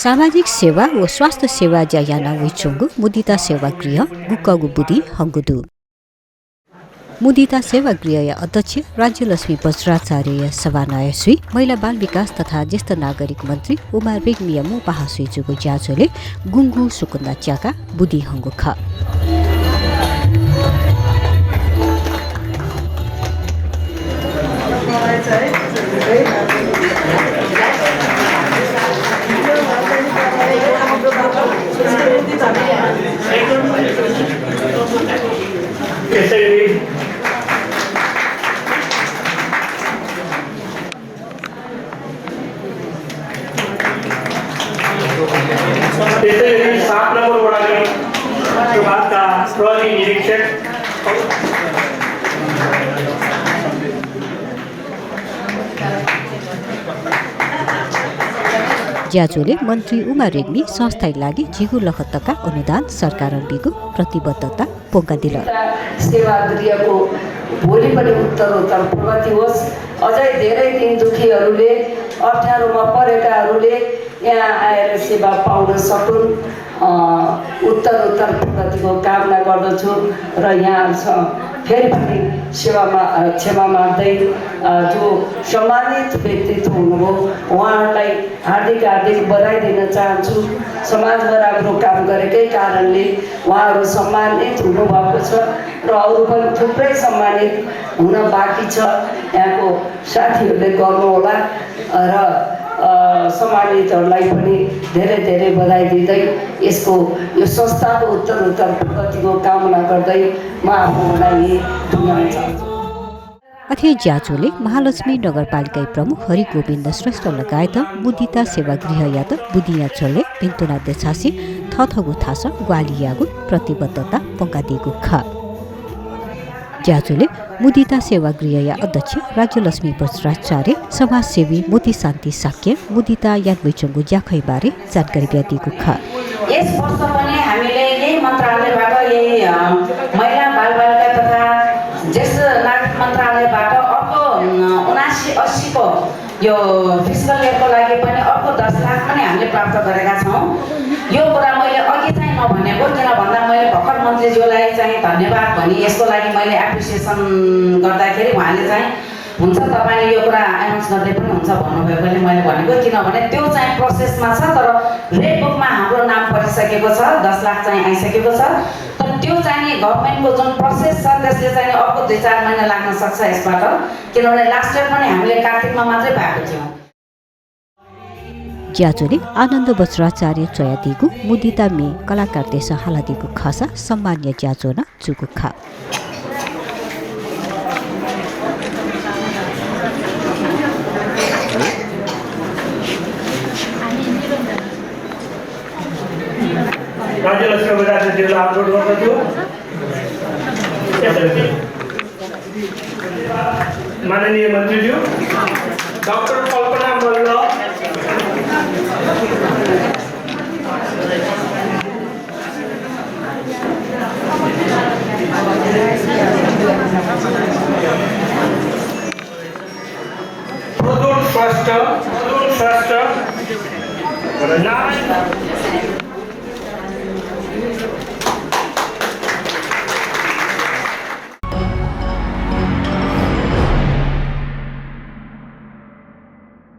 सामाजिक सेवा व स्वास्थ्य सेवा जायाना विचुंगु मुदिता सेवा गृह गुक्कगु बुदी हंगुदु मुदिता सेवा गृह अध्यक्ष राज्यलक्ष्मी वज्राचार्य सभानायश्री महिला बाल विकास तथा ज्येष्ठ नागरिक मन्त्री उमा रेग्मियामु पहासुइजुगु ज्याजोले गुंगु सुकुन्दा च्याका बुदी हंगु ख त्यसैगरी 7 नम्बर वडाका प्रभागका प्रहरी निरीक्षक ज्याजोले मन्त्री उमा रेग्मी संस्थाइ लागि जिगु लखतका अनुदान सरकार बिगु प्रतिबद्धता पोका दिल सेवा गृहको भोलि पनि उत्तरोत्तर प्रगति होस् अझै धेरै दिन दुखीहरूले अप्ठ्यारोमा परेकाहरूले यहाँ आएर सेवा पाउन सकुन् उत्तरोत्तर प्रगतिको कामना गर्दछु र यहाँ फेरि पनि सेवामा क्षमा माग्दै जो सम्मानित व्यक्तित्व हुनुभयो उहाँहरूलाई हार्दिक बधाई दिन चाहन्छु समाजमा राम्रो काम गरेकै कारणले उहाँहरू सम्मानित हुनुभएको छ र अरू पनि थुप्रै सम्मानित हुन बाँकी छ यहाँको साथीहरूले गर्नुहोला र सम्मानितहरूलाई पनि धेरै धेरै बधाई दिँदै यो संस्थाको उत्तरोत्तर प्रगतिको कामना गर्दै म आफ्नो भनाइ टुङ्ग्याउन चाहन्छु। अथे ज्याजोले महालक्ष्मी नगरपालिका प्रमुख हरिगोविन्द श्रेष्ठ लगायत मुदिता सेवा गृह यात बुदिया चले पिन्तुना देछासी थथगु थास ग्वालियागु प्रतिबद्धता पंका दिगु ख ज्याजोले मुदिता सेवा गृह अध्यक्ष राज्यलक्ष्मी वज्राचार्य समाजसेवी मोती शान्ति साक्य मुदिता यादविचंगु ज्याखै बारे जानकारी दिएको ख यस वर्ष पनि हामीले यही मन्त्रालयबाट यही महिला बालबालिका तथा ज्येष्ठ नागरिक मन्त्रालयबाट अर्को 79-80 को यो फिजिकल इयरको लागि पनि अर्को 10 लाख पनि हामीले प्राप्त गरेका छौं। यो कुरा मैले अघि चाहिँ नभनेको किन भन्दा मैले भर्खर मन्त्रीज्यूलाई चाहिँ धन्यवाद भनी यसको लागि मैले एप्रिसिएसन गर्दाखेरि उहाँले चाहिँ हुन्छ तपाईले यो कुरा एनाउन्स गर्दै पनि हुन्छ भन्नुभएकोले मैले भनेको किनभने त्यो चाहिँ प्रोसेसमा छ तर रेड बुकमा हाम्रो नाम परिसकेको छ 10 लाख चाहिँ आइसकेको छ तर त्यो चाहिँ गभर्नमेन्टको जुन प्रोसेस छ त्यसले चाहिँ अर्को 2-4 महिना लाग्न सक्छ यसबाट किनभने लास्ट इयर पनि हामीले कार्तिकमा मात्रै भएको थियो। ज्याजोले आनन्द वज्राचार्य चयादिगु मुदिता मे कलाकार देश हालादिगु खासा सम्मान्य ज्याजोना चुगु खा राज्यलक्ष्मी वज्राचार्यलाई अपलोड गर्दछु। माननीय मन्त्रीज्यू डाक्टर कल्पना मल्ल